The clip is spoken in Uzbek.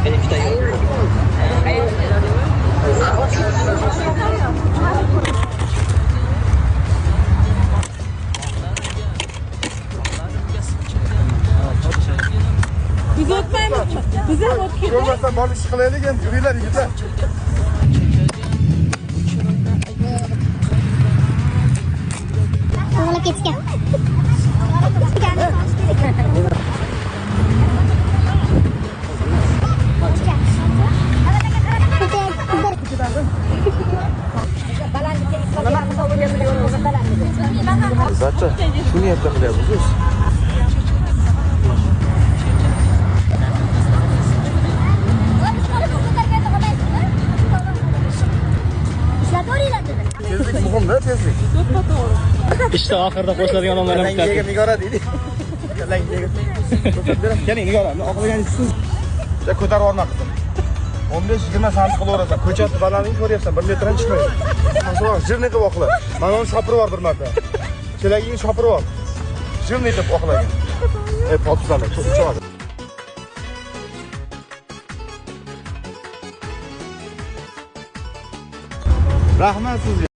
Biz o'tmaymizmi? Biz ham o'tib ketamiz. Ko'rmasdan borib ish qilaylik endi, yuringlar yigitlar. O'g'li ketgan. Zacha, shu niyatda qilyapmiz o'zi. Tezlik muhim-da, tezlik. Ishda oxirida qo'shiladigan odamlar ham Kallangiga Nigora deydi. Kallangiga. Keling Nigora, oqlagan siz. Ja ko'tarib yuborma qizim. 15-20 santi qilaverasan. Ko'chatni balandligini ko'ryapsan, 1 metrdan chiqmaydi. Masalan, jirni qilib oqla. Mana uni shopirib yubor bir marta. Chelagingni shopirib yubor. Jirni qilib oqlagin. Ey, potuzlarni to'p. Rahmat sizga.